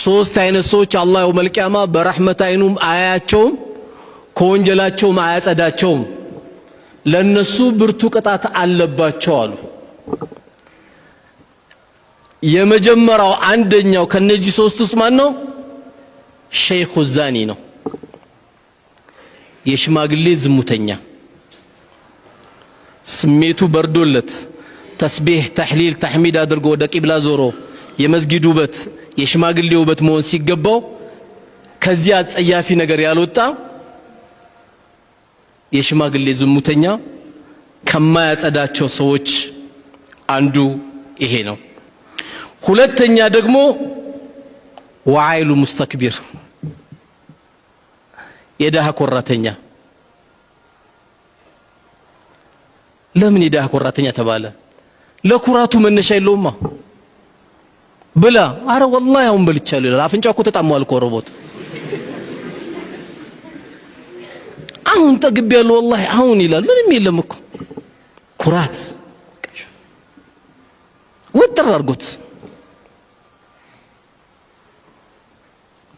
ሶስት አይነት ሰዎች አላህ يوم القيامة በረሕመት አይኑም አያያቸውም፣ ከወንጀላቸውም አያጸዳቸውም። ለነሱ ብርቱ ቅጣት አለባቸው አሉ። የመጀመሪያው አንደኛው ከነዚህ ሶስት ውስጥ ማን ነው? ሸይኹ ዛኒ ነው፣ የሽማግሌ ዝሙተኛ። ስሜቱ በርዶለት ተስቢህ፣ ተሕሊል፣ ተሕሚድ አድርጎ ወደ ቂብላ ዞሮ የመስጊድ ውበት የሽማግሌ ውበት መሆን ሲገባው ከዚያ አጸያፊ ነገር ያልወጣ የሽማግሌ ዝሙተኛ ከማያጸዳቸው ሰዎች አንዱ ይሄ ነው። ሁለተኛ ደግሞ ወዓይሉ ሙስተክቢር የድሃ ኮራተኛ። ለምን የድሃ ኮራተኛ ተባለ? ለኩራቱ መነሻ የለውማ። ብላ፣ አረ ወላሂ አሁን በልቻለሁ ይላል። አፍንጫው እኮ ተጣሟል እኮ ሮቦት። አሁን ጠግቤያለሁ ወላሂ አሁን ይላል። ምንም የለም እኮ ኩራት ውጥር አድርጎት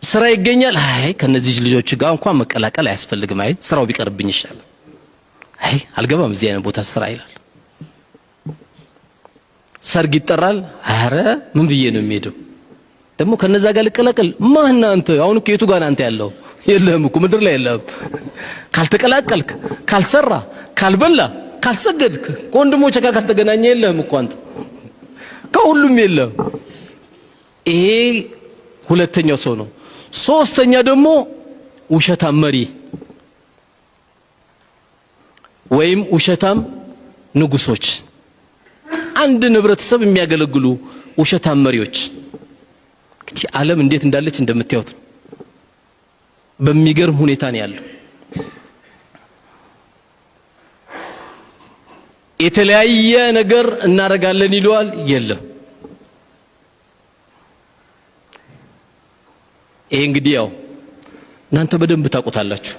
ስራ ይገኛል። አይ ከነዚህ ልጆች ጋር እንኳን መቀላቀል አያስፈልግም። አይ ስራው ቢቀርብኝ ይሻላል። አይ አልገባም እዚህ አይነት ቦታ ስራ ይላል። ሰርግ ይጠራል። አረ ምን ብዬ ነው የሚሄደው? ደግሞ ከነዛ ጋር ልቀላቀል? ማን አንተ? አሁን እኮ የቱ ጋር አንተ ያለው? የለህም እኮ ምድር ላይ የለህም። ካልተቀላቀልክ፣ ካልሰራ፣ ካልበላ፣ ካልሰገድክ፣ ከወንድሞች ጋር ካልተገናኘ የለህም እኮ አንተ፣ ከሁሉም የለህም። ይሄ ሁለተኛው ሰው ነው። ሶስተኛ ደግሞ ውሸታም መሪ ወይም ውሸታም ንጉሶች፣ አንድን ህብረተሰብ የሚያገለግሉ ውሸታም መሪዎች። እንግዲህ ዓለም እንዴት እንዳለች እንደምታዩት ነው። በሚገርም ሁኔታ ነው ያለው። የተለያየ ነገር እናደርጋለን ይለዋል፣ የለም። ይሄ እንግዲህ ያው እናንተ በደንብ ታውቁታላችሁ።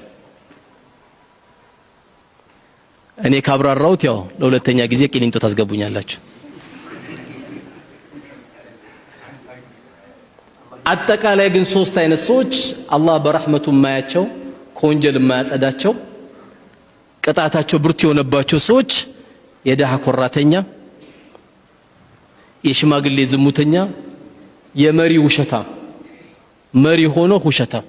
እኔ ካብራራሁት ያው ለሁለተኛ ጊዜ ቂሊንጦ ታስገቡኛላችሁ። አጠቃላይ ግን ሶስት አይነት ሰዎች አላህ በረሕመቱ የማያቸው፣ ከወንጀል የማያጸዳቸው፣ ቅጣታቸው ብርቱ የሆነባቸው ሰዎች የድሃ ኮራተኛ፣ የሽማግሌ ዝሙተኛ፣ የመሪ ውሸታም፣ መሪ ሆኖ ውሸታም።